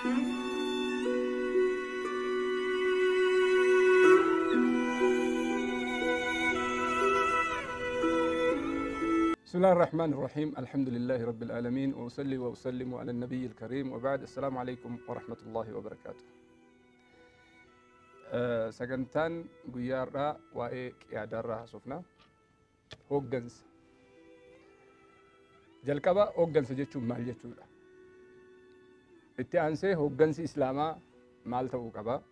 بسم الله الرحمن الرحيم، الحمد لله رب العالمين، وأصلي وأسلم على النبي الكريم، وبعد. السلام عليكم ورحمة الله وبركاته. Sagantaan guyyaa har'aa waa'ee qiyaadaarraa haasofna. Hooggansa. Jalqaba hooggansa jechuun maal jechuudha? Itti aansee hooggansi Islaamaa maal ta'uu qaba?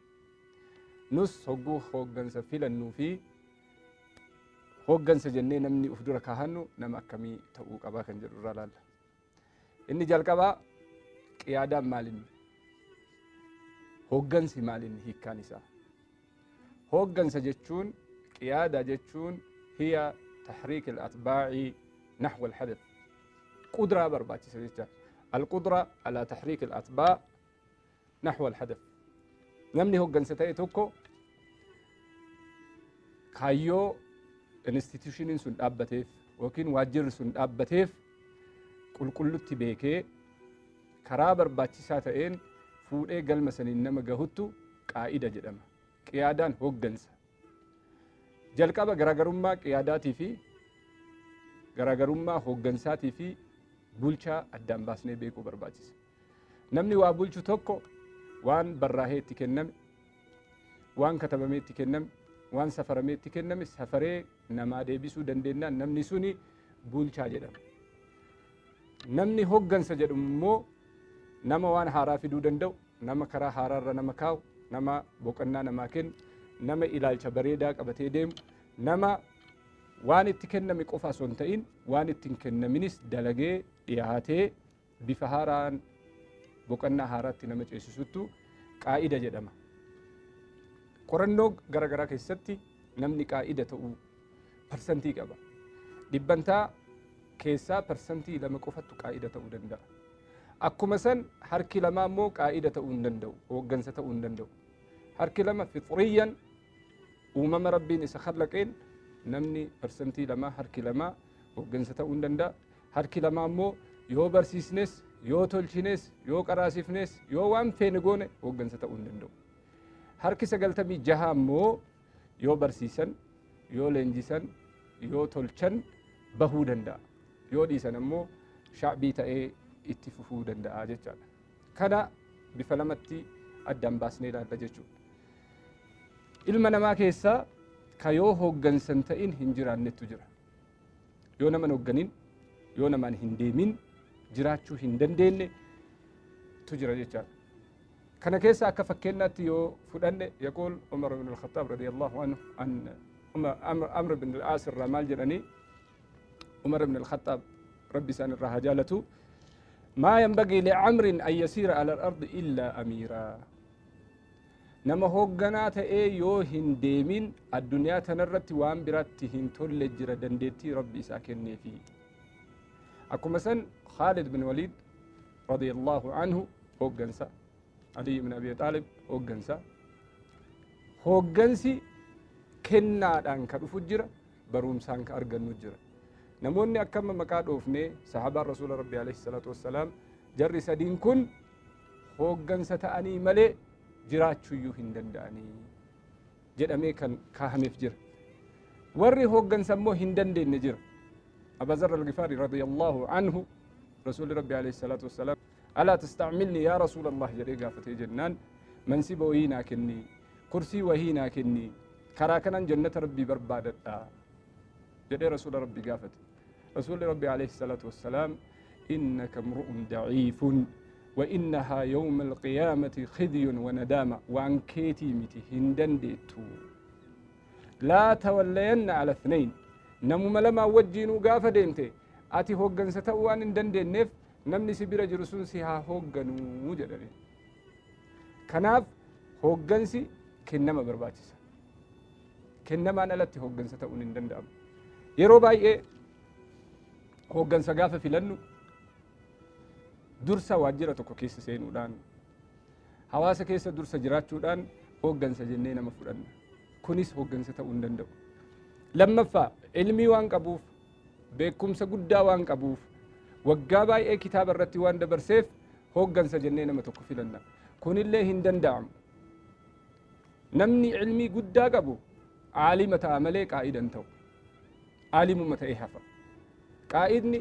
Nus hogguu hooggansa filannuu fi hooggansa jennee namni uf dura kaahannu nama akkamii ta'uu qaba kan jedhu irraa laalla. Inni jalqabaa qiyaadaan maalinni? Hooggansi maalinni hiikkaan isaa? Hooggansa jechuun, qiyaadaa jechuun, hiya tahriik al-atbaa'i nahwa al-hadath. Qudraa barbaachisa jecha. Al-qudra ala tahriik al-atbaa' nahwa al-hadath. Namni hooggansa ta'e tokko kaayyoo institushiniin sun dhaabbateef yookiin waajjirri sun dhaabbateef qulqullutti beekee karaa barbaachisaa ta'een fuudhee galma saniin nama gahuttu qaa'ida jedhama. Qiyaadaan hooggansa. Jalqaba garaagarummaa qiyaadaatii fi garaagarummaa hooggansaatii fi bulchaa addaan baasnee beekuu barbaachisa. Namni waa bulchu tokko waan barraahee itti kenname, waan katabamee itti kenname, waan safaramee itti kenname safaree namaa deebisuu dandeenyaan namni suni bulchaa jedhama. Namni hooggansa jedhamu immoo nama waan haaraa fiduu danda'u, nama karaa haaraarra nama kaa'u, nama boqonnaa namaa kennu, nama ilaalcha bareedaa qabatee deemu, nama waan itti kenname qofa osoo hin ta'in waan itti hin kennaminis dalagee dhiyaatee bifa haaraan boqonnaa haaraatti nama ceesisuttu qaa'ida jedhama. Qorannoo garaagaraa keessatti namni qaa'ida ta'uu parsantii qaba. Dhibbantaa keessaa 2% qofattu qaa'ida ta'uu danda'a. Akkuma san harki 2 immoo qaa'ida ta'uu hin danda'u, hooggansa ta'uu hin danda'u. Harki 2 fixriyyan uumama Rabbiin isa khallaqeen namni 2% harki 2 hooggansa ta'uu hin danda'a. Harki 2 immoo yoo barsiisnes, yoo tolchines, yoo qaraasifnes, yoo waan feene goone hooggansa ta'uu hin danda'u. Harki 96 immoo yoo barsiisan, yoo leenjisan, yoo tolchan bahuu danda'a. Yoo dhiisan immoo shacbii ta'ee itti fufuu danda'a jechaadha. Kana bifa lamatti addaan baasnee ilaalla jechuudha. Ilma namaa keessaa ka yoo hooggansan ta'in hin jiraannettu jira. Yoo nama hin hoogganin, yoo namaan hin deemin jiraachuu hin dandeenye tu jira jechaadha. Kana keessa akka fakkeenyaatti yoo fudhanne yaquul Umar ibn al-Khattab radiyallahu anhu an Amr ibn al-Aas irraa maal jedhanii, Umar ibn al-Khattab rabbi isaan irraa haa jaalatu, ما ينبغي لعمر أن يسير على الأرض إلا أميرا. نما هوغنا تأي يو هندمين الدنيا تنرت وان برات هنتول جرا دندتي ربي ساكنني في. أكو مثلا خالد بن وليد رضي الله عنه هوغنسا، علي بن أبي طالب هوغنسا. هوغنسي كنا دان كدفو جرا برومسان كأرغنو جرا. Namoonni akkama maqaa dhoofnee sahabaan rasuula rabbi alayhi salaatu wassalaam jarri sadiin kun hooggansa ta'anii malee jiraachuuyyuu hin danda'anii jedhamee kan kaahameef jira. Warri hooggansa immoo hin dandeenye jira. Abaa Zarr al-Ghifaari radiyallahu anhu rasuulli rabbi alayhi salaatu wassalaam alaa tastacmilni yaa rasuula Allah jedhee gaafatee jennaan mansiba wayii naa kenni, kursii wayii naa kenni, karaa kanaan jannata rabbii barbaadadha jedhee rasuula rabbi gaafate. رسول ربي عليه الصلاة والسلام إنك امرؤ ضعيف وإنها يوم القيامة خزي وندامة وأن كيتي متي هندن ديتو لا تولين على اثنين نمو لما وجينو قافة دينتي أتي هوغن ستوان هندن دين نف نمني سبير جرسون سيها هوغنو مجدري. كناف هوغن سي كنما برباتيسا كنما أنا لتي هوغن ستوان هندن دام يرو باي إيه hooggansa gaafa filannu dursa waajjira tokko keessa seenuudhaan hawaasa keessa dursa jiraachuudhaan hooggansa jennee nama fudhanna. Kunis hooggansa ta'uu hin danda'u. Lammaffaa ilmii waan qabuuf, beekumsa guddaa waan qabuuf, waggaa baay'ee kitaaba irratti waan dabarseef hooggansa jennee nama tokko filanna. Kunillee hin danda'amu. Namni ilmii guddaa qabu aalima ta'a malee qaa'ida hin ta'u. Aalimuma ta'ee hafa. Qaa'idni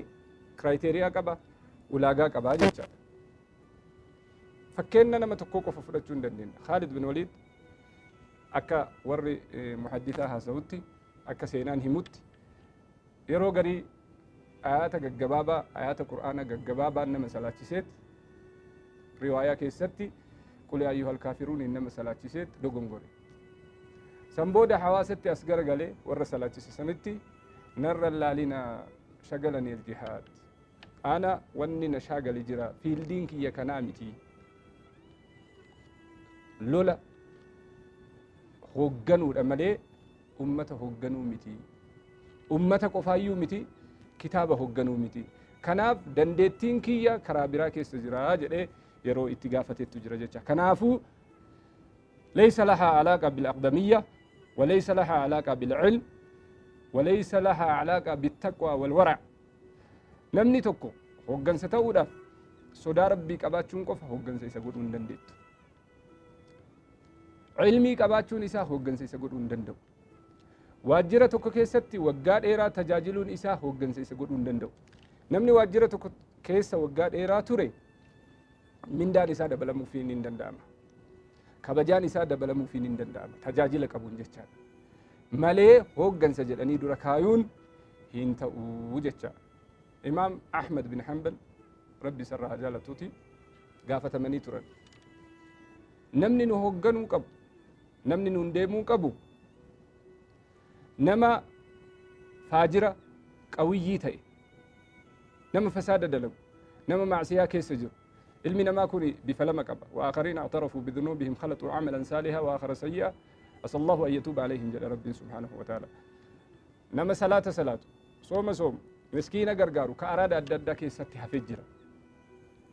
kiraayiteriyaa qaba, ulaagaa qabaa jechaadha. Fakkeenya nama tokkoo qofa fudhachuu hin dandeenya. Khaalid bin Waliid akka warri muhaddisaa haasa'utti, akka seenaan himutti, yeroo garii ayaata gaggabaabaa, ayaata qur'aana gaggabaabaa nama salaachiseet, riwaayaa keessatti qul yaa ayyuhal kaafiruun nama salaachiseet dogongore. San booda hawaasatti as garagalee warra salaachise sanitti narra laalina shagalani aljihaad. Ana wanni na shaagali jira fiildiin kiyya kanaa miti. Lola hoogganuudha malee ummata hoogganuu miti. Ummata qofaayyuu miti, kitaaba hoogganuu miti. Kanaaf dandeettiin kiyya karaa biraa keessa jira jedhee yeroo itti gaafatettu jira jecha. Kanaafuu laysa lahaa alaaqa bilaqdamiyya walaysa lahaa alaaqa bilcilm walaysa lahaa alaaqa bittaqwaa walwarac. Namni tokko hooggansa ta'uudhaaf sodaa rabbii qabaachuun qofa hooggansa isa godhuu hin dandeettu. Ilmii qabaachuun isaa hooggansa isa godhuu hin danda'u. Waajjira tokko keessatti waggaa dheeraa tajaajiluun isaa hooggansa isa godhuu hin danda'u. Namni waajjira tokko keessa waggaa dheeraa ture mindaan isaa dabalamuufiin hin danda'ama. Kabajaan isaa dabalamuufiin hin danda'ama. Tajaajila qabuun jechaadha. Malee hooggansa jedhanii dura kaayuun hin ta'uu jecha. Imaam Ahmad bin Hanbal rabbi isarraa haa jaalatuuti gaafatamanii turan. Namni nu hoogganuu qabu, namni nuun deemuu qabu nama faajira qawiyyii ta'e, nama fasaada dalagu, nama macsiyaa keessa jiru. Ilmi namaa kun bifa lama qaba. وآخرين اعترفوا بذنوبهم خلطوا عملا صالحا وآخر سيئا عسى الله أن يتوب عليهم جل رب سبحانه وتعالى. نما صلاة صلاة صوم صوم مسكين غرغارو كأراد أدى كيستي حفجرا،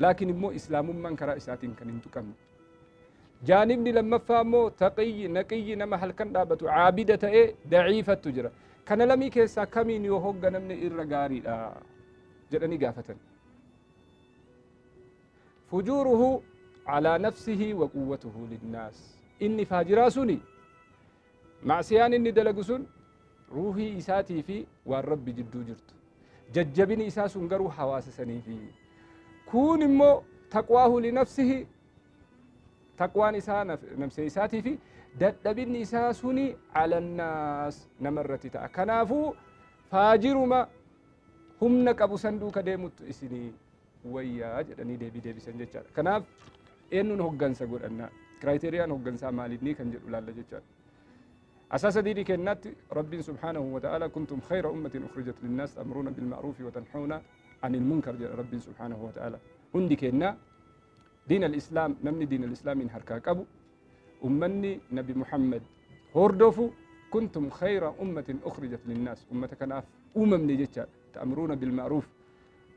لكن مو إسلام من كرا إساتين كان انتقم. جانبني لما فهمو تقي نقي نما هل كان دابتو عابدة إيه ضعيفة تجرا كان لمي كيسا كمين يهوغ نمني إرغاري لا جراني قافة. فجوره على نفسه وقوته للناس. إني فاجراسني معسيان إني دلقسن روحي إساتي في والرب جدو جرت ججبني إساسن قرو حواسسني في كون مو تقواه لنفسه تقوى نساء نفسه إساتي في ددبني إساسني على الناس نمرتي كنافو فاجر ما هم نكبو صندوق ديمت إسني ويا جدني ديبي ديبي سنجتشار. كناف إنه هجنسا قول أن كرايتيريان هجنسا مالدني كان جد ولا جتشار. أساس ديني كنات رب سبحانه وتعالى كنتم خير أمة أخرجت للناس تأمرون بالمعروف وتنحون عن المنكر رب سبحانه وتعالى. هندي كنا دين الإسلام نمني دين الإسلام إن هركاك أبو أمني نبي محمد هوردوفو كنتم خير أمة أخرجت للناس أمة كناف أمم نجتشار تأمرون بالمعروف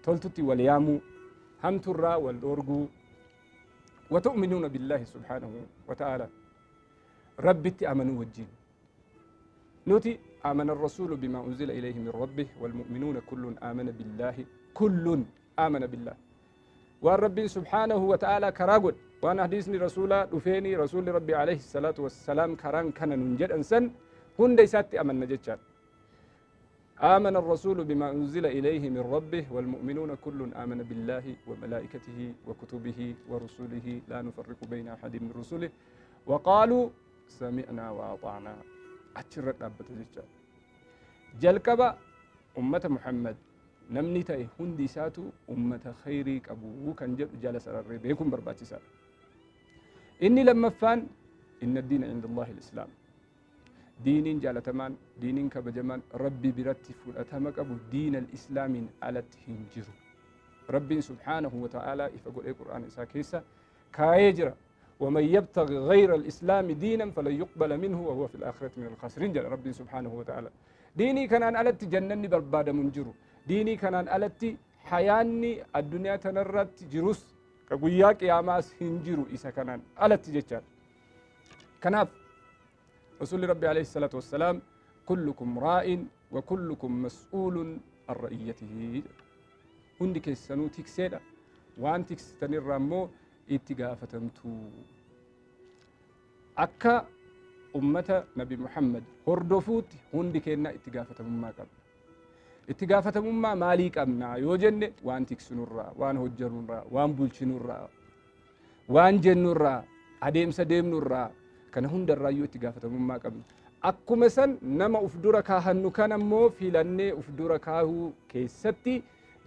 تلتتي واليامو همترا والأرجو وتؤمنون بالله سبحانه وتعالى. ربتي أمنوا والجين نوتي آمن الرسول بما أنزل إليه من ربه والمؤمنون كل آمن بالله كل آمن بالله والرب سبحانه وتعالى كراغل وأنا حديثني رسولا دفيني رسول ربي عليه الصلاة والسلام كران كان ننجد أنسن هن ديساتي أمن نجتشار. آمن الرسول بما أنزل إليه من ربه والمؤمنون كل آمن بالله وملائكته وكتبه ورسله لا نفرق بين أحد من رسله وقالوا سمعنا وأطعنا. أتشرت أبت جتشار. جلكبا أمة محمد نمني تأي هندي ساتو أمة خيري أبوه كان جلس الربيكم برباتي سات. إني لما فان إن الدين عند الله الإسلام. دين جالتمان دين كبجمان ربي برتي فلأتمك أبو دين الإسلام على تهنجر ربي سبحانه وتعالى إفقول القرآن إساكيسا كايجرا ومن يبتغي غير الإسلام دينا فلن يقبل منه وهو في الآخرة من الخاسرين جل ربي سبحانه وتعالى. ديني كان ألتي جنني برباد منجرو ديني كان ألتي حياني الدنيا تنرت جروس كقوياك يا ماس هنجرو إسا كان ألتي جتشار. كناف رسول ربي عليه الصلاة والسلام كلكم راء وكلكم مسؤول عن رعيته. هندك السنو تكسيدا وان تكستني الرامو itti gaafatamtu. Akka ummata Nabi Muhammad hordofuutti hundi keenya itti gaafatamummaa qabna. Itti gaafatamummaa maalii qabna yoo jenne waan tiksinurraa, waan hojjannurraa, waan bulchinurraa, waan jennurraa, adeemsa deemnurraa kana hundarraayyuu itti gaafatamummaa qabna. Akkuma san nama uf dura kaahannu kan ammoo filannee uf dura kaahuu keessatti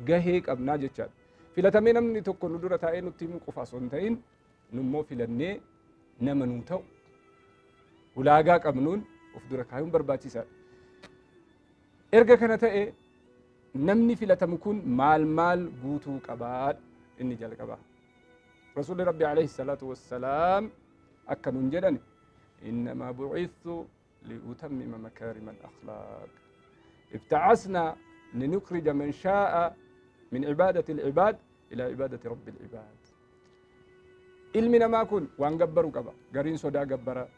gahee qabnaa jechaadha. Filatamee namni tokko nu dura taa'ee nutti himuu qofa osoo hin ta'in nummoo filannee nama nuu ta'u ulaagaa qabnuun uf dura kaayuun barbaachisaadha. Erga kana ta'e namni filatamu kun maal maal guutuu qabaadha inni jalqaba. Rasuulli Rabbi alayhi salaatu wassalaam akka nuun jedhan innamaa bu'ithtu liutammima makaarima al-akhlaaq. Ibta'asnaa linukhrija man shaa'a min cibaadati al-cibaad ila cibaadati rabbi al-cibaad. Ilmi namaa kun waan gabbaru qaba. Gariin sodaa gabbara,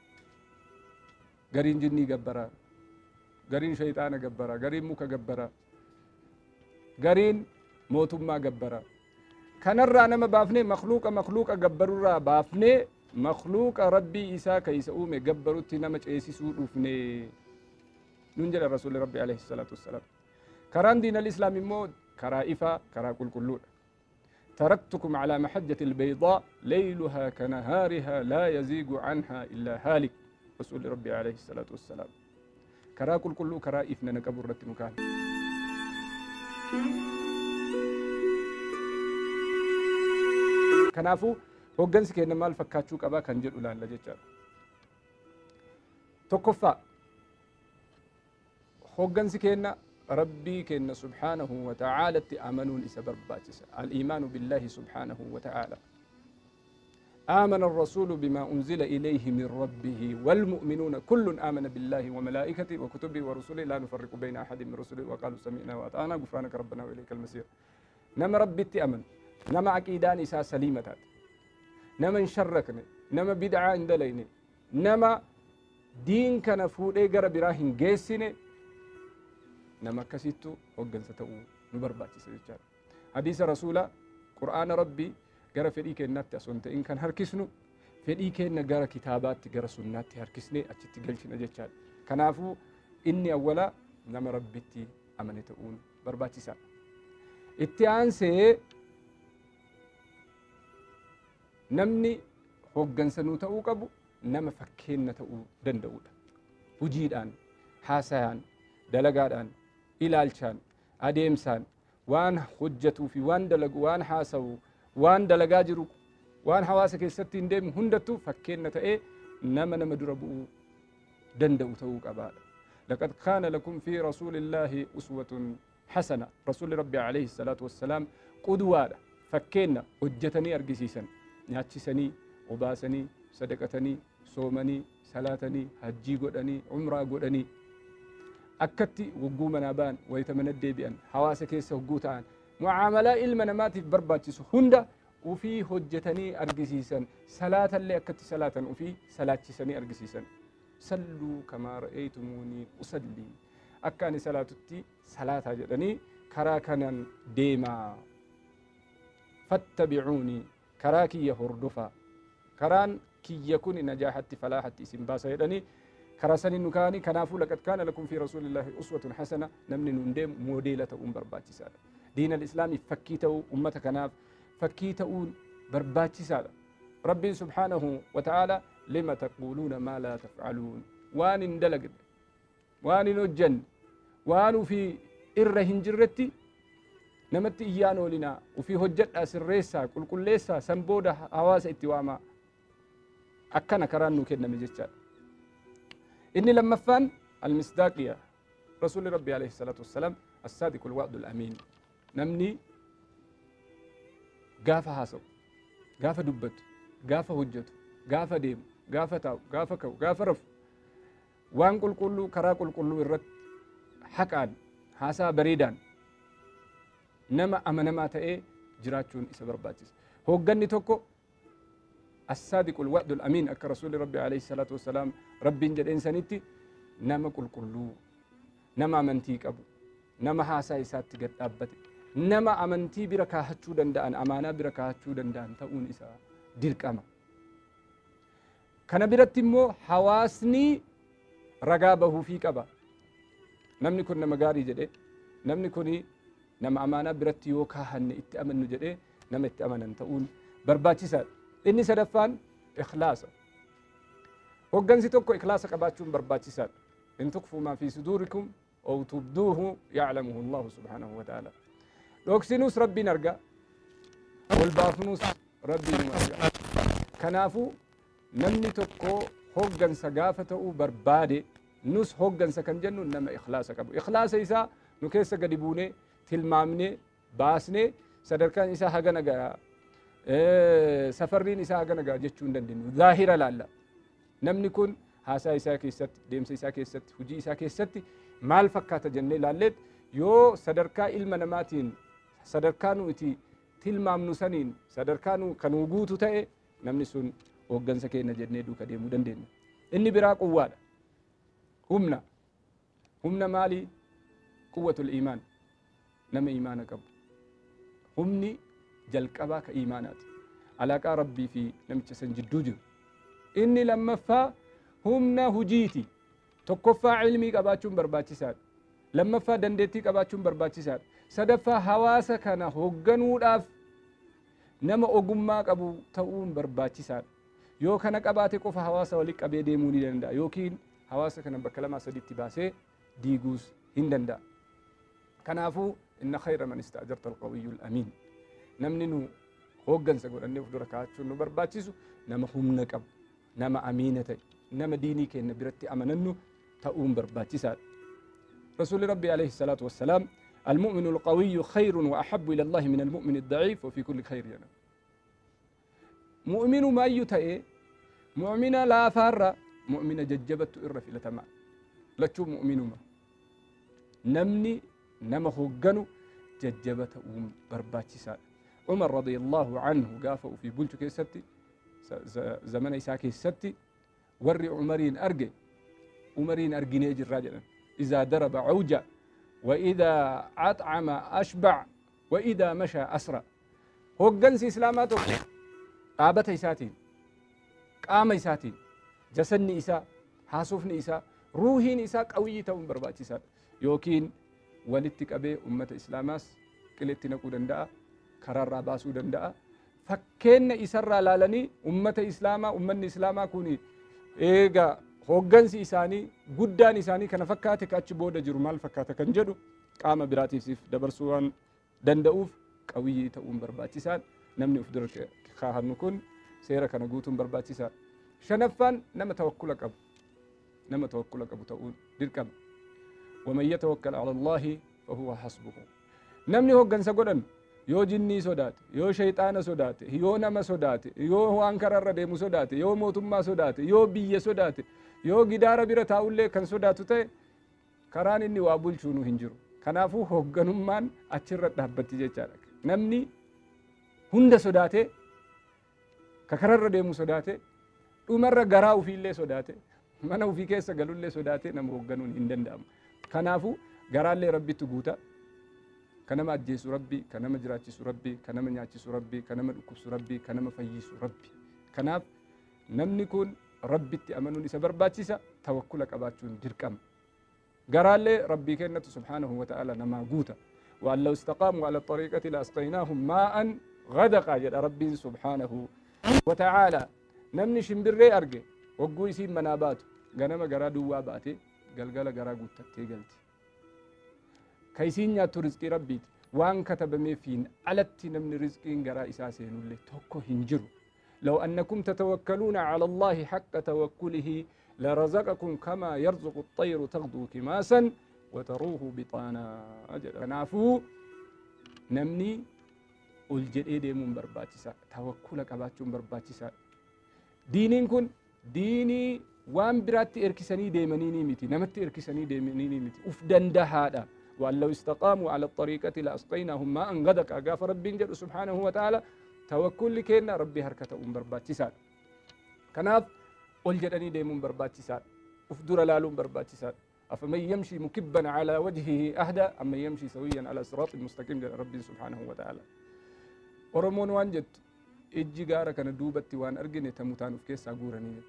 gariin jinnii gabbara, gariin shayxaana gabbara, gariin muka gabbara, gariin mootummaa gabbara. Kanarraa nama baafnee makluuqa gabbarurraa baafnee makluuqa rabbii isaa ka isa uume gabbarutti nama ceesisuu dhufne nun jedha rasuulli rabbi alayhi salaatu wassalaam. Karaan diin al-islaam immoo karaa ifaa, karaa qulqulluudha. تركتكم على محجة البيضاء ليلها كنهارها لا يزيغ عنها إلا هالك. رسول ربي عليه الصلاة والسلام. كرا كل كل كرا إفنا نكبر رتنكان. كنافو هوجنس كأن مال فكاتشوك أبا كان جد أولان لجتشار. تكفى هوجنس كأن ربي كأن سبحانه وتعالى تأمنون إسبر باتس. الإيمان بالله سبحانه وتعالى. آمن الرسول بما أنزل إليه من ربه والمؤمنون كل آمن بالله وملائكته وكتبه ورسله لا نفرق بين أحد من رسله وقالوا سمعنا وأطعنا غفرانك ربنا وإليك المصير. نما ربي تأمن، نما عقيدان إسا سليمة، نما انشركني، نما بدعة اندليني، نما دين كان فودي غرب راهن جيسيني، نما كسيتو هوغن ستو نبرباتي سيجار. حديث رسوله قرآن ربي gara fedhii keenyaatti osoo hin ta'in kan harkisnu fedhii keenya gara kitaabaatti gara sunnaatti harkisnee achitti galchina jechaadha. Kanaafuu inni awwala nama rabbitti amane ta'uun barbaachisaadha. Itti aansee namni hoggansa nuu ta'uu qabu nama fakkeenya ta'uu danda'udha. Hojiidhaan, haasayaan, dalagaadhaan, ilaalchaan, adeemsaan waan hojjetuu fi waan dalagu, waan haasawu, waan dalagaa jiru, waan hawaasa keessatti hin deemu hundattuu fakkeenya ta'ee nama nama dura bu'uu danda'u ta'uu qabaadha. Laqad kaana lakum fi rasuulillaahi uswatun hasana. Rasuulli Rabbi alayhi salaatu wassalaam qudwaadha. Fakkeenya hojjetanii argisiisan, nyaachisanii, obaasanii, sadaqatanii, soomanii, salaatanii, hajjii godhanii, umraa godhanii akkatti hogguu manaa ba'an, wayita mana deebi'an, hawaasa keessa hogguu ta'an, mucaamalaa ilma namaatiif barbaachisu hunda ufii hojjetanii argisiisan, salaatallee akkatti salaatan ufii salaachisanii argisiisan. Salluu kamaa ra'aytumuunii usallii, akka ani salaatutti salaataa jedhanii karaa kanaan deemaa. Fattabi'uunii, karaa kiyya hordofaa, karaan kiyya kun najaahatti falaahatti isin baasa jedhanii karaa saniin nu kaa'anii. Kanaafuu laqad kaana lakum fi rasuulillaahi uswatun hasana, namni nuun deemu moodeela ta'uun barbaachisaadha. Diin al-islaamiif fakkii ta'uu, ummata kanaaf fakkii ta'uun barbaachisaadha. Rabbiin subhaanahu wa ta'aala lima taquuluuna maa laa taf'aluun, waan hin dalagne, waan hin hojjenne, waan ufii irra hin jirretti namatti iyyaan oolinaa, ufii hojjedhaa, sirreessaa, qulqulleessaa, san booda hawaasa itti waamaa. Akkana karaan nuu kenname jechaadha. Inni lammaffaan almisdaaqiya. Rasuulli Rabbi alayhi salaatu wassalaam as-saadiqul wa'dul amiin. Namni gaafa haasa'u, gaafa dubbatu, gaafa hojjetu, gaafa deemu, gaafa taa'u, gaafa ka'u, gaafa rafu waan qulqulluu karaa qulqulluu irratti haqaan haasaa bareedaan nama amanamaa ta'ee jiraachuun isa barbaachisa. Hoogganni tokko as-saadiqul wa'dul amiin akka rasuulli Rabbi alayhi salaatu wassalaam Rabbiin jedheen sanitti nama qulqulluu, nama amantii qabu, nama haasaa isaatti gad dhaabbate, nama amantii bira kaahachuu danda'an, amaanaa bira kaahachuu danda'an ta'uun isaa dirqama. Kana biratti immoo hawaasni ragaa bahuufii qaba. Namni kun nama gaarii jedhee, namni kun nama amaanaa biratti yoo kaahanne itti amannu jedhee nama itti amanan ta'uun barbaachisaadha. Inni sadaffaan ikhlaasa. Hoggansi tokko ikhlaasa qabaachuun barbaachisaadha. In tukfuu maa fi suduurikum aw tubduuhu ya'lamuhu Allahu subhaanahu wa ta'ala. Dhoksinuus Rabbiin arga, ol baafnuus Rabbiin arga. Kanaafuu namni tokko hoggansa gaafa ta'uu barbaade, nus hoggansa kan jennu nama ikhlaasa qabu. Ikhlaasa isaa nu keessa gadi buunee tilmaamnee baasnee sadarkaan isaa hagana ga'a, safarriin isaa hagana ga'a jechuu hin dandeenyu. Zaahira laalla. Namni kun haasaa isaa keessatti, deemsa isaa keessatti, hojii isaa keessatti maal fakkaata jennee laalleet yoo sadarkaa ilma namaatiin sadarkaa nu itti tilmaamnu saniin sadarkaa nu kan guutu ta'e namni sun hoggansa keenya jennee duuka deemuu dandeenya. Inni biraa quwwaadha. Humna. Humna maalii? Quwwatul iimaan. Nama iimaana qabu. Humni jalqabaa ka iimaanaati. Alaaqaa Rabbii fi namicha san jidduu jiru. Inni lammaffaa humna hujiiti. Tokkoffaa ilmii qabaachuun barbaachisaadha. Lammaffaa dandeettii qabaachuun barbaachisaadha. Sadaffaa hawaasa kana hogganuudhaaf nama ogummaa qabu ta'uun barbaachisaadha. Yoo kana qabaate qofa hawaasa walitti qabee deemuu ni danda'a, yookiin hawaasa kana bakka lamaa sadiitti baasee diiguus hin danda'a. Kanaafuu inna khayra man istaajarta alqawiyyul amiin. Namni nu hoggansa godhannee of dura kaa'achuun nu barbaachisu nama humna qabu, nama amiina ta'e, nama diinii keenya biratti amanannu ta'uun barbaachisaadha. Rasuulli Rabbi alayhi salaatu wassalaam المؤمن القوي خير وأحب إلى الله من المؤمن الضعيف وفي كل خير يعني. مؤمن ما يتأي مؤمن لا فار مؤمن ججبت إر في لتما لا تشوف مؤمن ما نمني نما هجنو ججبت برباتي. عمر رضي الله عنه قافوا في بلتو كيستي زمن إساك الستي وري عمرين أرجي عمرين أرجي نيجي الراجل إذا درب عوجة وإذا أطعم أشبع وإذا مشى أسرع. هوجنس إسلاماته قابته إساتين قام إساتين جسدني إسا حاسفني إسا روحين إسا قوي تون برباتي إسا يوكين ولدتك أبي أمة إسلاماس كلتنا قدندا كرر راباسو دندا فكين إسر لالني أمة إسلاما أمة إسلاما كوني إيجا هوجنس إساني قدان إساني كان فكاتك أتش بودا جرمال فكاتك أنجدو قام براتي سيف دبرسوان دندؤوف قوي تؤم برباتي سان نمني أفدرك خاهر نكون سيرك أنا قوتم برباتي سان شنفان نما توكلك أبو نما توكلك أبو تؤون دركب ومن يتوكل على الله فهو حسبه. نمني هوجنس قدن yoo jinnii sodaate, yoo shayxaana sodaate, yoo nama sodaate, yoo waan kararra deemu sodaate, yoo mootummaa sodaate, yoo biyya sodaate, yoo gidaara bira taa'ullee kan sodaatu ta'e karaan inni waa bulchuunu hin jiru. Kanaafuu hoogganummaan achirra dhaabbatti jechaadha. Namni hunda sodaate, ka kararra deemu sodaate, dhumarra garaa ofiillee sodaate, mana ofii keessa galullee sodaate nama hoogganuun hin danda'amu. Kanaafuu garaallee Rabbitti guuta. Kanama ajjeesu Rabbi, kanama jiraachisu Rabbi, kanama nyaachisu Rabbi, kanama dhukkubsu Rabbi, kanama fayyisu Rabbi. Kanaaf namni kun Rabbitti amanuun isa barbaachisa, tawakkula qabaachuun dirqama. Garaallee Rabbii kennatu subhaanahu wa ta'ala namaa guuta. وأن لو استقاموا على الطريقة لأسقيناهم ماء غدقا jedha Rabbiin subhaanahu wa ta'ala. Namni shimbirree arge wagguu isiin manaa baatu ganama garaa duwwaa baate galgala garaa guuttattee galti. Ka isiin nyaattu rizqii Rabbiiti. Waan katabameefiin alatti namni rizqiin garaa isaa seenullee tokko hin jiru. لو أنكم تتوكلون على الله حق توكله لرزقكم كما يرزق الطير تغدو كماسا وتروه بطانا. Kanaafuu namni ol jedhee deemuun barbaachisaa, tawakkula qabaachuun barbaachisaa. Diiniin kun diinii waan biraatti erkisanii deemanii ni miti, namatti erkisanii deemanii ni miti, uf dandahaadha. وأن لو استقاموا على الطريقة لأسقيناهم ماء غدقا قاف ربي جل سبحانه وتعالى توكل كينا ربي هركة أم برباتي. كناف ol jedhanii deemuun barbaachisaadha. Uf dura laaluun barbaachisaadha. أفمن يمشي مكبا على وجهه أهدى أم من يمشي سويا على صراط مستقيم jedha Rabbiin سبحانه وتعالى. Oromoon waan jettu Ijji gaara kana duubatti waan argine tamutaan of keessaa guuranii jedhe.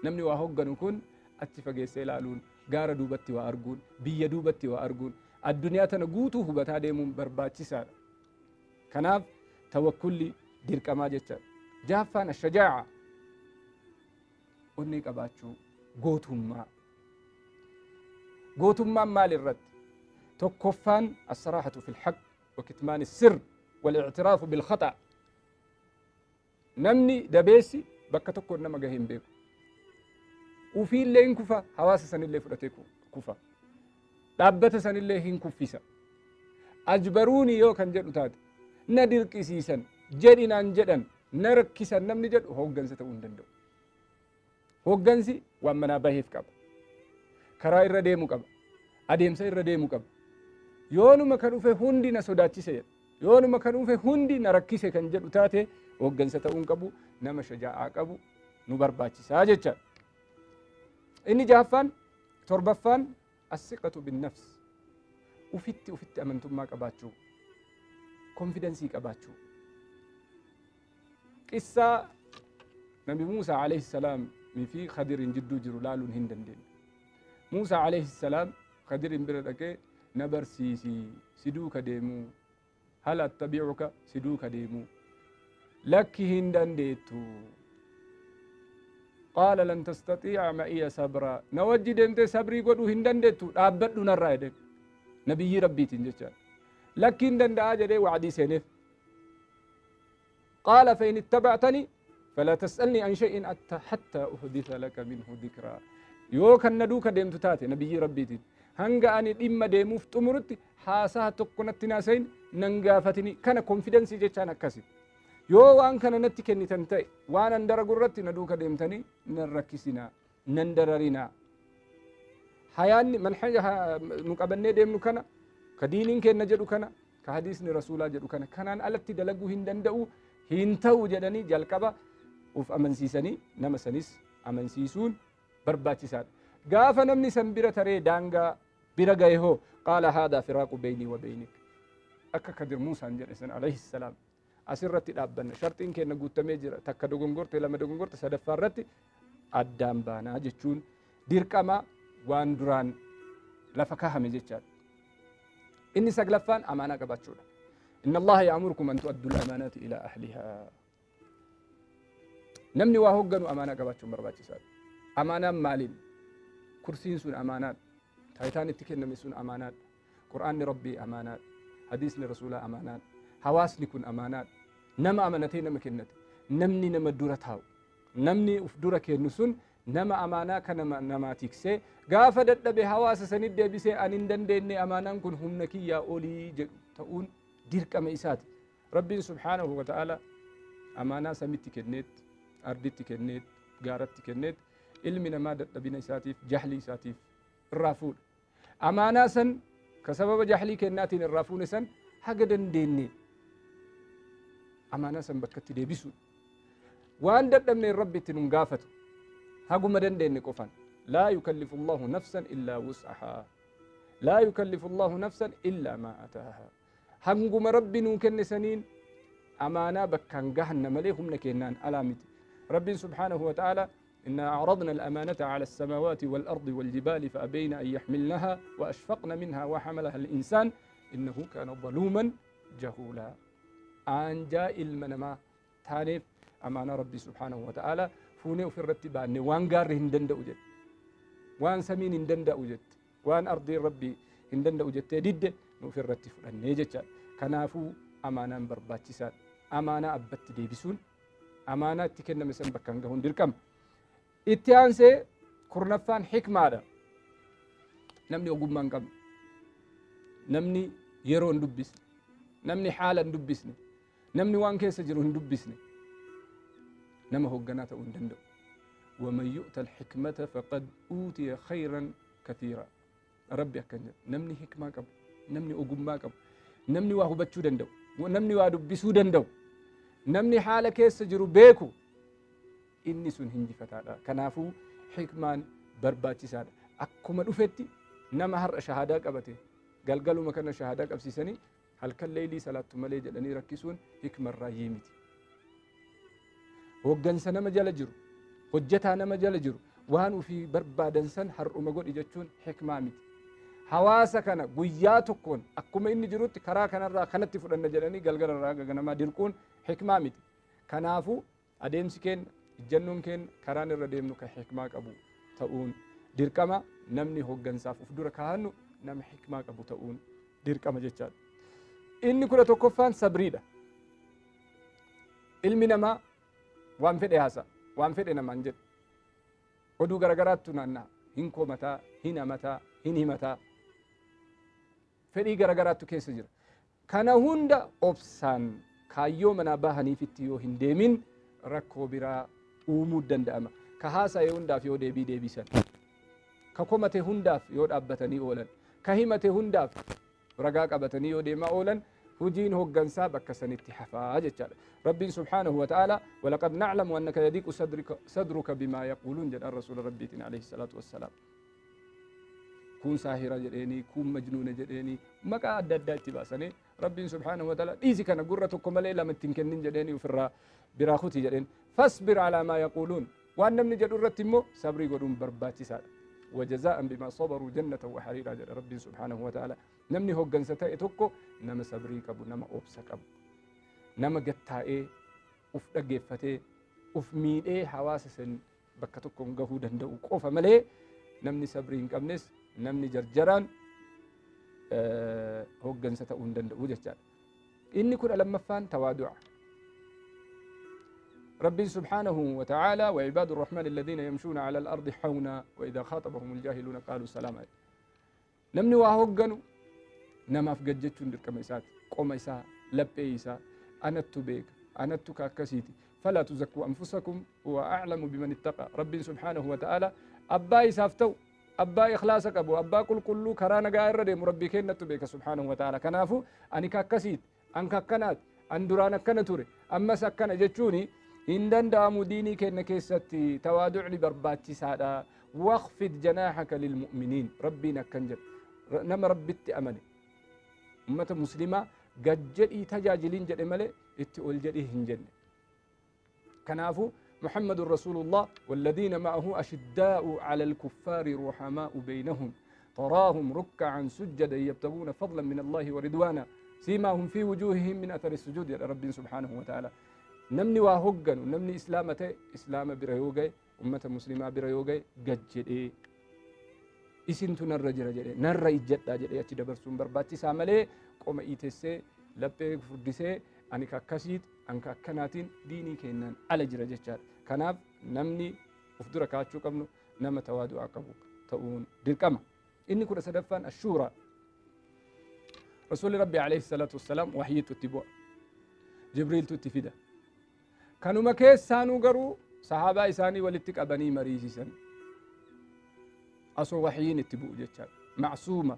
Namni waa hogganu kun achi fageessee ilaaluun, gaara duubatti waa arguun, biyya duubatti waa arguun, addunyaa tana guutuu hubataa deemuun barbaachisaadha. Kanaaf tawakkulli dirqamaa jechaadha. Jahaffaan ashajaa'a, onnee qabaachuu, gootummaa. Gootummaan maal irratti? Tokkoffaan assaraahatu fil haqq wa kitmaani sirr wal i'tiraafu bil khata'. Namni dabeessi bakka tokkoon nama gahee hin beeku. Ufiillee hin kufa, hawaasa sanillee fudhatee kufa. Dhaabbata sanillee hin kuffisa. Ajbaruuni yoo kan jedhu taate, na dirqisiisan, jedhinaan jedhan, na rakkisan namni jedhu hooggansa ta'uu hin danda'u. Hooggansi waan manaa baheef qaba. Karaa irra deemu qaba. Adeemsa irra deemu qaba. Yoonuma kan dhufe hundi na sodaachise jedha. Yoonuma kan dhufe hundi na rakkise kan jedhu taate hooggansa ta'uu hin qabu. Nama shajaa'aa qabu nu barbaachisaa jechaadha. Inni jahaffaan, torbaffaan as-siqatu bin-nafs. Ufitti ufitti amantummaa qabaachuu, konfidensii qabaachuu. Qissaa Nabi Muusaa alayhi salaam fi Khadirin jidduu jiru laaluun hin dandeenye. Muusaa alayhi salaam Khadirin bira dhaqee na barsiisi, si duuka deemuu, hal attabi'uka, si duuka deemuu, lakki hin dandeettu. Qaala lan tastatii'a ma'iya sabra, na wajji deemtee sabrii godhuu hin dandeettu, dhaabbadhu narraa jedheen. Nabiyyii Rabbiitiin jechaadha. Lakki hin danda'aa jedhee wacdii seeneef. Qaala fa in ittaba'tani falaa tas'alni an shay'in hatta uhditha laka minhu dhikraa. Yoo kan na duuka deemtu taate nabiyyii Rabbiitiin hanga ani dhimma deemuuf xumurutti haasaa tokko natti naasayin nan gaafatini. Kana konfidensii jechaan akkasi. Yoo waan kana natti kennitan ta'e waan an daragu irratti na duuka deemtanii nan rakkisinaa, nan dararinaa. Hayaanni manhaja nu qabannee deemnu kana, ka diiniin kenna jedhu kana, ka hadiisni rasuulaa jedhu kana, kanaan alatti dalaguu hin danda'u, hin ta'u jedhanii jalqaba uf amansiisanii nama sanis amansiisuun barbaachisaadha. Gaafa namni san bira taree daangaa bira gahe hoo qaala haadaa firaaqu beynii wa beynik. Akka Kadir Muusaan jedhe san alayhi salaam. Asirratti dhaabbanna. Sharxiin keenya guutamee jira. Takka dogongorte, lama dogongorte, sadaffaa irratti addaan baanaa jechuun dirqama waan duraan lafa kaahame jechaadha. Inni saglaffaan amaanaa qabaachuudha. Inna Allaha ya'murukum an tu'addu al-amaanaati ilaa ahlihaa. Namni waa hoogganu amaanaa qabaachuun barbaachisaadha. Amaanaan maaliin? Kursiin sun amaanaadha. Taayitaan itti kenname sun amaanaadha. Qur'aanni Rabbii amaanaadha. Hadiisni Rasuulaa amaanaadha. Hawaasni kun amaanaadha. Nama amanatee nama kennate, namni nama dura taa'u, namni uf dura kennu sun nama amaanaa kana namaa tiksee gaafa dadhabe hawaasa sanitti deebisee ani hin dandeenye amaanaan kun humna kiyyaa olii jedhu ta'uun dirqama isaati. Rabbiin subhaanahu wa ta'ala amaanaa samitti kenneet, arditti kenneet, gaaratti kenneet, ilmi namaa dadhabina isaatiif, jahlii isaatiif irraa fuudha. Amaanaa san ka sababa jahlii kennaatiin irraa fuune san haga dandeenye amaanaa san bakkatti deebisuudha. Waan dadhabneen Rabbi itti nun gaafatu haguma dandeenye qofan. Laa yukallifu Allahu nafsan illaa wus'ahaa. Laa yukallifu Allahu nafsan illaa maa ataahaa. Hanguma Rabbi nuu kenne saniin amaanaa bakkaan gahanna malee humna kennaan alaa miti. Rabbiin subhaanahu wa ta'ala إنا عرضنا الأمانة على السماوات والأرض والجبال فأبين أن يحملنها وأشفقن منها وحملها الإنسان إنه كان ظلوما جهولا. أنجا المنما تانيف أمانة ربي سبحانه وتعالى فوني في الرتبان وان قار هندن أوجد وان سمين هندن أوجد وان أرضي ربي هندن أوجد تدد في الرتب النيجة كنافو أمانة برباتشسات أمانة أبت ديبسون أمانة تكن مثلا بكان جهون دركم. Itti aansee kurnaffaan hikmaadha. Namni ogummaa hin qabne, namni yeroo hin dubbisne, namni haala hin dubbisne, namni waan keessa jiru hin dubbisne nama hoogganaa ta'uu hin danda'u. Waman yu'ta al-hikmata faqad uutiya khayran kathiira. Rabbi akkan jedhu namni hikmaa qabu, namni ogummaa qabu, namni waa hubachuu danda'u, namni waa dubbisuu danda'u, namni haala keessa jiru beeku inni sun hinjifataadha. Kanaafuu hikmaan barbaachisaadha. Akkuma dhufetti nama har'a shahaadaa qabate galgaluma kana shahaadaa qabsiisanii halkan leeylii salaattu malee jedhanii rakkisuun hikmarraa miti. Hooggansa nama jala jiru, hojjetaa nama jala jiru, waan ufii barbaadan san har'uma godhi jechuun hikmaa miti. Hawaasa kana guyyaa tokkoon akkuma inni jirutti karaa kanarraa kanatti fudhanna jedhanii galgalarraa ganamaa dirquun hikmaa miti. Kanaafuu adeemsi keenya, ijjannoon keenya karaan irra deemnu kan hikmaa qabu ta'uun dirqama. Namni hooggansaaf uf dura kaa'annu nama hikmaa qabu ta'uun dirqama jechaadha. Inni 11ffaan sabriidha. Ilmi namaa waan fedhe haasa, waan fedhe namaan jedhu. Oduu garagaraattu naanna'a. Hin komataa, hin hamataa, hin himataa. Fedhii garagaraattu keessa jira. Kana hunda obsaan kaayyoo manaa bahaniifitti yoo hin deemin rakkoo biraa uumuu danda'ama. Ka haasa'e hundaaf yoo deebii deebisan, ka komate hundaaf yoo dhaabbatanii oolan, ka himate hundaaf ragaa qabatanii yoo deemaa oolan, hujiin hooggansaa bakka sanitti hafaa jechaadha. Rabbiin subhaanahu wa ta'ala walaqad na'lamu annaka yadiiqu sadruka bimaa yaquuluun jedhan rasuula rabbiitiin alayhi salaatu wassalaam. Kun saahira jedheeni, kun majnuuna jedheeni, maqaa adda addaa itti baasanii Rabbiin subhaanahu wa ta'ala dhiisi kana gurra tokko malee lama ittiin kennin jedheeni ofirraa biraa kuti jedheen. Fasbir alaa maa yaquuluun, waan namni jedhu irratti immoo sabrii godhuun barbaachisaadha. وجزاء بما صبروا جنة وحريرا جل ربي سبحانه وتعالى. نمني هو جنسة توكو نما صبري كبو، نما أوبس كبو، نما جتاء أف دقيفته أف ميد حواس سن بكتكم جهودا دوك أوف ملي. نمني صبري كبنس نمني جرجران هو جنسة أوندن وجهت. إني كن لما فان توادع ربي سبحانه وتعالى وعباد الرحمن الذين يمشون على الأرض حونا وإذا خاطبهم الجاهلون قالوا سلاما. نمني واهوغنو نما فقجتشون درك ميسات قوم إسا لبي إسا أنا تبيك أنا تكاكسيتي فلا تزكوا أنفسكم هو أعلم بمن اتقى. ربي سبحانه وتعالى أبا إسافتو أبا إخلاصك أبو أبا كل كل كرانا قائر دي مربي كين تبيك سبحانه وتعالى. كنافو أني كاكسيت أن كاكنات أن درانا كنتوري أما سكن جتشوني إن دندام ديني كأن كيستي توادع لبرباتي سادا واخفض جناحك للمؤمنين. ربي نكنجر نما ربي أمني أمة مسلمة قد جدي تجاجلين جد ملي اتقول جدي هنجن. كنافو محمد رسول الله والذين معه أشداء على الكفار رحماء بينهم تراهم ركعا سجدا يبتغون فضلا من الله ورضوانا سيماهم في وجوههم من أثر السجود يا رب سبحانه وتعالى. نمني واهوغن نمني إسلامته إسلام بريوغي أمة مسلمة بريوغي قد إسنتو نرجع رجع نرى إجدا جدي أتدبر سنبر ساملي قوم إيتسي لبي فردسي أنك كسيت أنك كناتين ديني كينان على جرجتشار. كناف نمني أفدر كاتشو كمنو نما توادو عقبو تؤون ديركما. إني كنا سدفان الشورى. رسول ربي عليه الصلاة والسلام وحي تتبع جبريل تتفيده كانوا مكيس سانو قرو صحابة إساني ولتك أبني مريسي أصو وحيين اتبعوا جتشار معصومة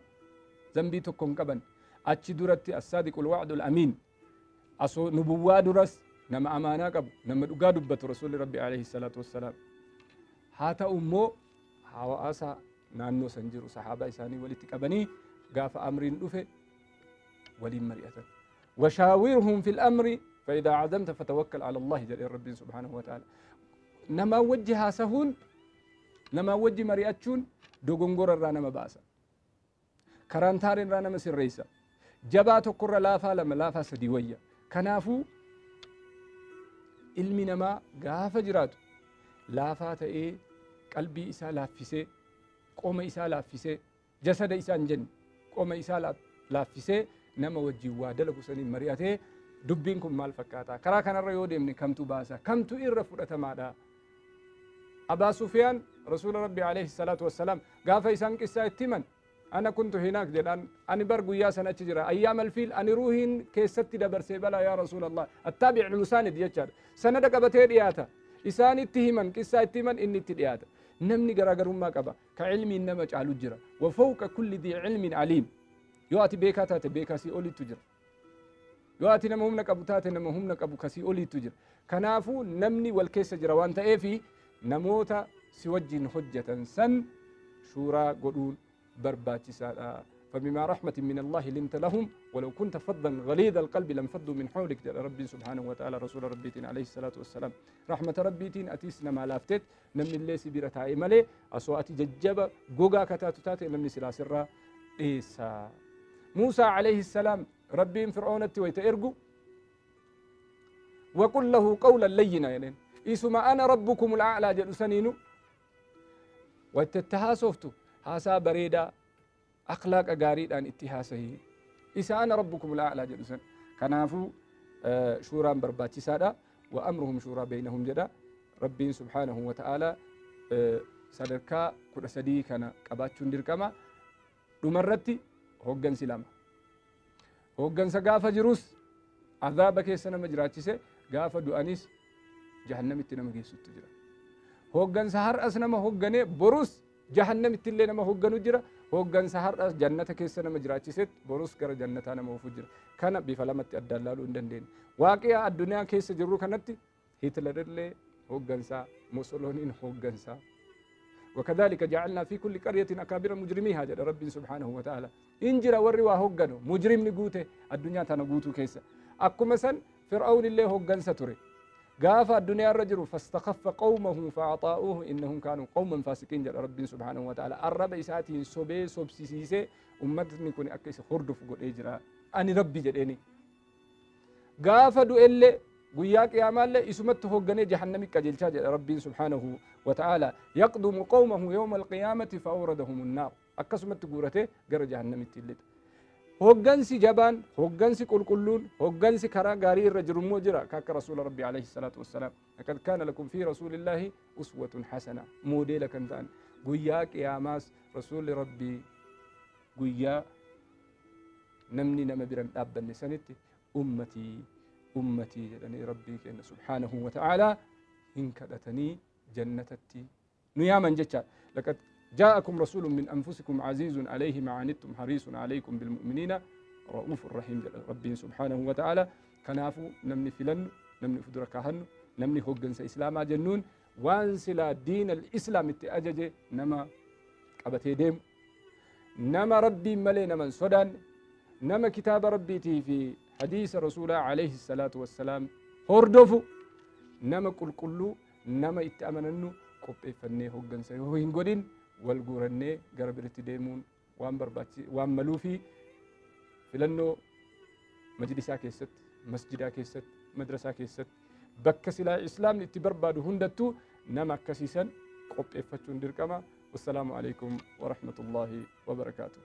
ذنبي تكون كبن أتشي درتي الصادق الوعد الأمين أصو نبوة درس نما أمانة قبو نما دقا رسول ربي عليه الصلاة والسلام. هاتا أمو حواسا نانو سنجرو صحابة إساني ولتك أبني قاف أمرين دفه ولي مريئة وشاورهم في الأمر فإذا عزمت فتوكل على الله جل ربي سبحانه وتعالى. نما وجهها سهون نما وجه مريئتشون دوغنغور الرانا مباسا كرانتارين رانا مسير ريسا جباتو كر لافا لما لافا سديوية. كنافو علمي نما غافة جراتو لافا تأي قلبي إسا لافسي قوم إسا لافسي جسد إسا انجن قوم إسا لافسي نما وجه وادلقو سنين مريئته دبينكم مال فكاتا كرا كان الريو ديمني كمتو باسا كمتو إر فرأة مادا. أبا سفيان رسول ربي عليه الصلاة والسلام قافة إسان قصة اتمن أنا كنت هناك جدًا أنا برقو يا سنة تجرى أيام الفيل أنا روحين كيستي دبر سيبلا يا رسول الله التابع المساند يجر سنة قبتين إياتا إسان اتهمن قصة اتمن إني اتدياتا نمني قراقر ما قبا كعلمي إنما جعلو جرى وفوق كل ذي علم عليم يؤتي بيكا تاتي بيكا سي أولي تجرى يؤتي نما هم نقبو تاتي نما هم نقبو كسي أولي تجرى كنافو نمني والكيس جرى وانت إيه في نموتا سوجين حجة سن شورا قدون برباتي سالا. فبما رحمة من الله لنت لهم ولو كنت فظا غليظ القلب لانفضوا من حولك جل ربي سبحانه وتعالى رسول ربيتين عليه الصلاة والسلام رحمة ربيتين أتيسنا ما لافتت نمني اللي سبيرة إمالي أصواتي ججبة جوجا كتاتو تاتي نمني سلاسرة إيسا موسى عليه السلام ربي فرعون ويتأرجو وقل له قولا لينا يعني إيسما أنا ربكم الأعلى جل سنينو وتتهاسفتو هاسا بريدا أخلاق أجاريد أن اتهاسه إذا أنا ربكم الأعلى جل كنافو شورى برباتي سادة وأمرهم شورى بينهم جدا ربي سبحانه وتعالى سادركا كل سدي كان كباتشون دركما دمرتي هوجن سلامة هوجن سقافة جروس عذابك سنة مجراتشة قافة دوانيس جهنم التنمى جيسو تجرا هوجن سهر أسنما هوجنه بروس جهنم التلي نما هوجنو جرا هوجن سهر أس جنة كيسنا مجراتشة بروس كر جنة أنا موفجر كان بفلمة الدلال وندندين واقع الدنيا كيس جرو كانت هتلر اللي هوجن سا موسولونين هوجن سا وكذلك جعلنا في كل قرية أكابر مجرميها جل رب سبحانه وتعالى إنجرا وروا هوجنو مجرم نجوته الدنيا تنجوتو كيسة أكو مثلا فرعون اللي هوجن ستري قاف الدنيا الرجل فاستخف قومه فأعطاؤه إنهم كانوا قوما فاسقين جل رب سبحانه وتعالى الرب إساتين سبي سبسيسي أمتني كوني أكيس خردف قول إجراء أني ربي جدني قاف دو اللي قياك يا مال إسمته هوجني جهنم كجلشا جل رب سبحانه وتعالى يقدم قومه يوم القيامة فأوردهم النار أكسمت قورته جر جهنم التلت هوجنسي جبان هوجنسي كل كلون هوجنسي كرا غاري الرجل موجرا كاك رسول ربي عليه الصلاة والسلام لقد كان لكم في رسول الله أسوة حسنة موديل كنتان قياك يا ماس رسول ربي قيا نمني نما برم أبا نسنتي أمتي أمتي لأني ربي كأن سبحانه وتعالى إن كدتني جنتتي نياما جتا لقد جاءكم رسول من أنفسكم عزيز عليه ما عنتم حريص عليكم بالمؤمنين رؤوف رحيم ربي سبحانه وتعالى كنافو نمني فلن نمني فدركهن نمني هوجنس إسلاما جنون وانسلا دين الإسلام التأجج نما قبتي ديم نما ربي ملي نما سودان نما كتاب ربي في حديث رسول عليه الصلاة والسلام هردفو نما كل كله نما اتأمننو قبي فني هوجنس هو هنقولين والجورني قربت ديمون وان برباتي وان ملوفي فلانه مجلسا كيست مسجدا كيست مدرسة كيست بكسلا إسلام نتبربادو هندتو نما كسيسا قب إفتشون دركما والسلام عليكم ورحمة الله وبركاته.